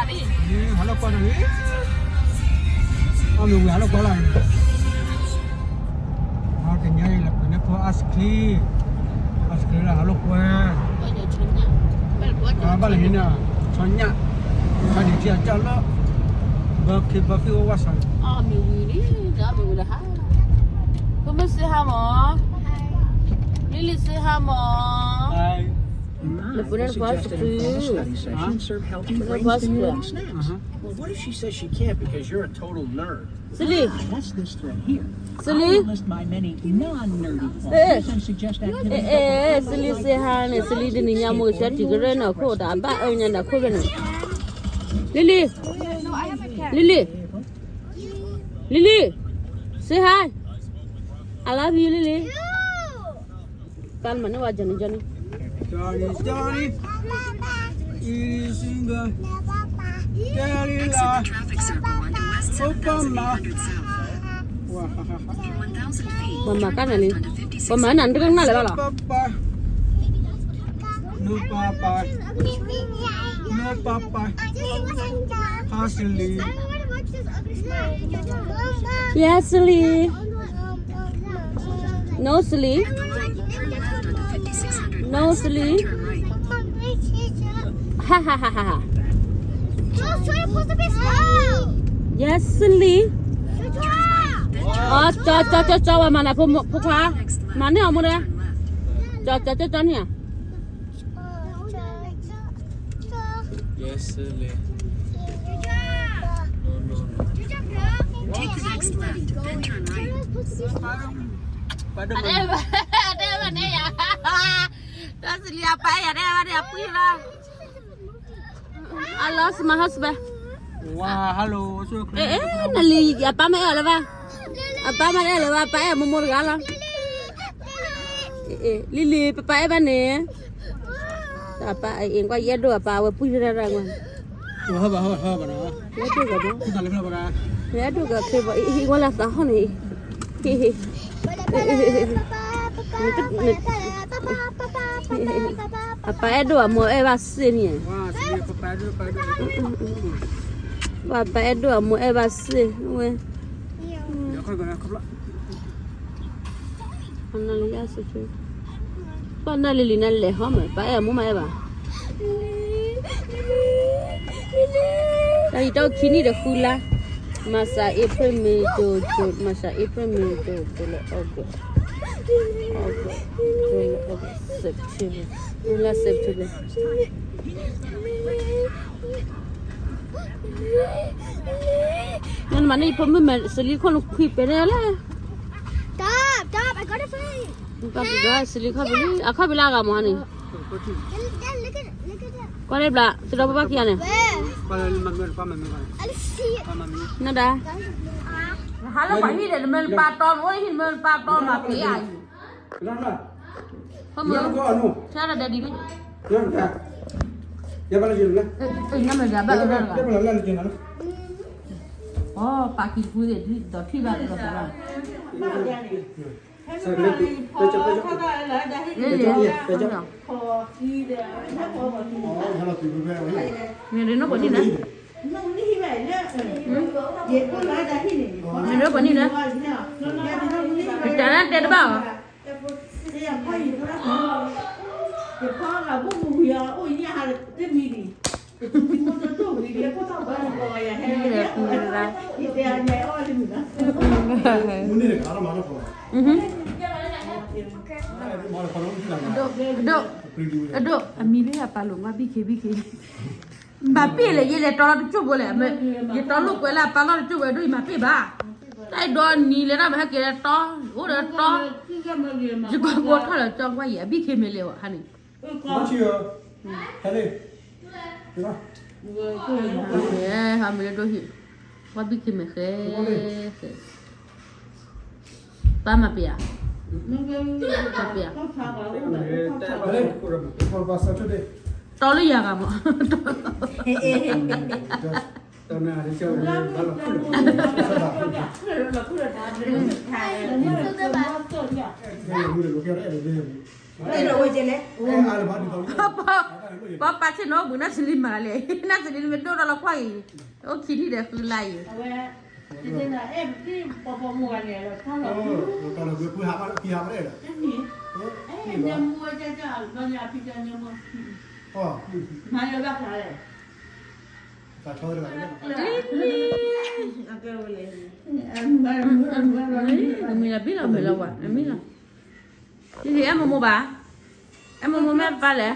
ဟးလီၤကွၢ်တဂ့ၤ, အီၣ်မ့ၤဝံၤဟးလီၤကွၢ်လီၤ, ကညါအံၤလၢပှဲၤန့ၢ်ဖိ ice cream, ice cream လၢဟးလီၤကွၢ်, ဘၣ်လၢဟံးန့ၣ်, ဆီညၣ်, ခါန့ၣ်ထံအကၢ်လီၤ, ဘၢခ့ဘၢဖံအိၣ်ဝါစၢ်န့ၣ်, အီၣ်မ့ၤဝံၤလံဒီးအီၣ်မ့ၤဝံၤလၢဟါ, ဖိမုၣ်စ့ဟါမၢ်, လံလံစ့ဟါမၢ်, လၢပှဲၤန့ၢ်ဖိ ice cream, ဖိ ice cream. Well, what if she says she can't because you're a total nerd? Silly. That's this thread here. Silly. I list my many non-nerdy faults and suggest activities. Eh, eh, Silly say hi န့ၣ်, Silly တနံၤညါမိၢ်ဆၢထံၣ်ကရၢန့ၣ် အခိၣ်ဒီးအဘၣ်အၢညါဒီးခိၣ်ကရၢန့ၣ်, Lily, Lily, Lily, say hi. I love you, Lily. ပၢ်မၤန့ၢ်ဝဲ Johnny Johnny, Johnny Johnny, easy girl, Johnny la, open my, ပှၤမၤကနၤလံ, ပှၤမၤနၤတကနၣ်လၢၤဘၣ်လီၤ, နူပၢ်ပၢ်, နူပၢ်ပၢ်, ဟါစလံ, ယဲစလံ. No sleep. No sleep. Ha ha ha ha ha. Yes sleep. ကၠီကၠီကၠီကၠီ ဝဲမၤနၤဖိခွါ, မၤန့ၢ်အီၤမူဒါ, ကၠီကၠီကၠီကၠီန့ၣ်ဧါ. Yes, Lily. No, no, no. Take the next left, then turn right. တဲဘၣ်န့ၣ်ယၤ, တၢ်စလံအပၢ်ယၤတဲဘၣ်န့ၣ်အပှံၢ်လီၤ. I lost my husband. ဝါ, hello. အဲ, နလံၤ အပၢ်မ့ၢ်အဲၣ်လၢၤဘၣ်, အပၢ်မ့ၢ်အဲၣ်လၢၤဘၣ်, ပၢ်အဲၣ်မိၢ်မိၢ်တဂၤလီၤ. လံၤလံၤ ပၢ်အဲၣ်ဘၣ်န့ၣ်, အပၢ်အဲၣ်ကွၢ် ယအဲၣ်ဒိၣ်အပၢ် အဝဲပှံၢ်တရၣ်ရၣ်ကွၢ်, ယအဲၣ်ဒိၣ်ကဘီ, ယအဲၣ်ဒိၣ်ကချ့ဘီ, အဝဲလၢသးဟီၣ်န့ၣ်, အပၢ်အဲၣ်ဒိၣ်အမိၢ်အဲၣ်ဘၣ်စ့ၢ်န့ၣ်, ပၢ်အဲၣ်ဒိၣ်အမိၢ်အဲၣ်ဘၣ်စ့ၢ်ဝဲ, ပှၤနၢ်လၢယၤစ့ၢ်ကီး, ပှၤနၢ်လံၤလံၤနၢ်လဲၤဟီမး ပၢ်အဲၣ်အမိၢ်မၤအဲၣ်ဘၣ်, တၢ်ယံၤတၢ်ခံနံၣ်ဒီးဃုလါ, March, April, May, June, July, March, April, May, June, July, August, August, July, August, September, လါ September. နမၤန့ၢ်ယဖိမုၣ်မဲာ်စလံခိၣ်နခွံပဲာ်န့ၣ်လဲၣ်, စလံခိၣ်ပလံ အခီၣ်ပလၢအဂၤမးန့ၣ်, ကွၢ်လၢဘျး သုဒီးပပၢ်ခံဂၤန့ၣ်, နဒၣ်, ဟးလၢပှၤဟံၣ်ဒီး နမ့ၢ်နပၢ်တီ နအိၣ်ဟံၣ် နမ့ၢ်နပၢ်တီမၤပှဲၤအါအံၤ, ဖဲမုၢ်, ဆါဒီးဒဲဒံးလံ, နမ့ၢ်ဒၣ်ဘၣ်လၢ, အိ ပာ်ကံၢ်တပူၤသ့ၣ် ဒီးထံၣ်ဘၣ်ဒီးသးဘၣ်, မ့ၢ်ဒ်နီၢ်ပှၤနံၣ်လၢ, မ့ၢ်ဒ်နီၢ်ပှၤနံၣ်လၢ, တၢ်လၢတဲတဘၣ်အီၤ, အဒိၣ်, အဒိၣ်, အမံၤလၢအပာ်လိာ်ကွၢ် ဘံခ့ ဘံခ့, မၤပ့ၢ်လဲၣ် ယလဲၤတီလီၤတကၠိၢ်ဖိလဲၣ်, ယတီလိာ်ကွဲလၢအပာ်လီၤတကၠိၢ်ဝဲဒိၣ် ယမၤပ့ၢ်ဘၣ်, တၢ်အဲၣ်ဒိးနံၤလဲၤတၢ်မၤဟဲက့ၤလၢတီ, အိၣ်ဒီးတီ, ယကွၢ်ကိးထီၣ်လၢကၠီကွၢ်ယံၤ အဘံခ့မ့ၢ်လဲၤဝဲဟါန့ၣ်, ဟဲမ့ၢ်လၢဒိၣ်ဟံၣ်, ဝဲဘံခ့မ့ၢ်ဃဲ, ဃဲ ပၢ်မၤပ့ၢ်ဧါ, မၤပ့ၢ်ဧါ, တီလၢယၤဂၤမး, တၢ် ဝဲကဲလဲၣ်, ပှၤပာ်ဆ့ၣ်နီၤအိၣ်ဘှံး နၢ်စလံမၤလဲၣ်, နၢ်စလံမ့ၢ်ဒိၣ်ထီၣ်လီၤခွါအံၤ, အိၣ်ခံထံၣ်ဒီးဃုလါအံၤ, မ့ၢ်လီၤဘံၣ်လီၤမ့ၢ်လီၤဝဲ, မ့ၢ်လီၤ, အဲၣ်မိၢ်မိၢ်ဘၣ်, အဲၣ်မိၢ်မိၢ်မ့ၢ်ပၢ်လဲၣ်,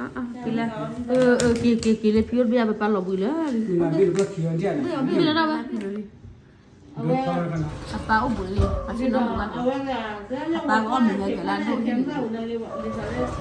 က့ၤလၢ, က့ၤက့ၤလၢဖံအိၣ်တဘ့ၣ် ပပၢ်လီၤဘှံးလၢ, ဘံၣ်လီၤဒၣ်ဝဲ, အပၢ်အိၣ်ဘှံးလံ, အဆ့ၣ်နီၤဘှံးဘၣ်, အပၢ်ကအီၣ်မ့ၤဝဲကဲလၢဒိၣ်ဟံၣ်န့ၣ်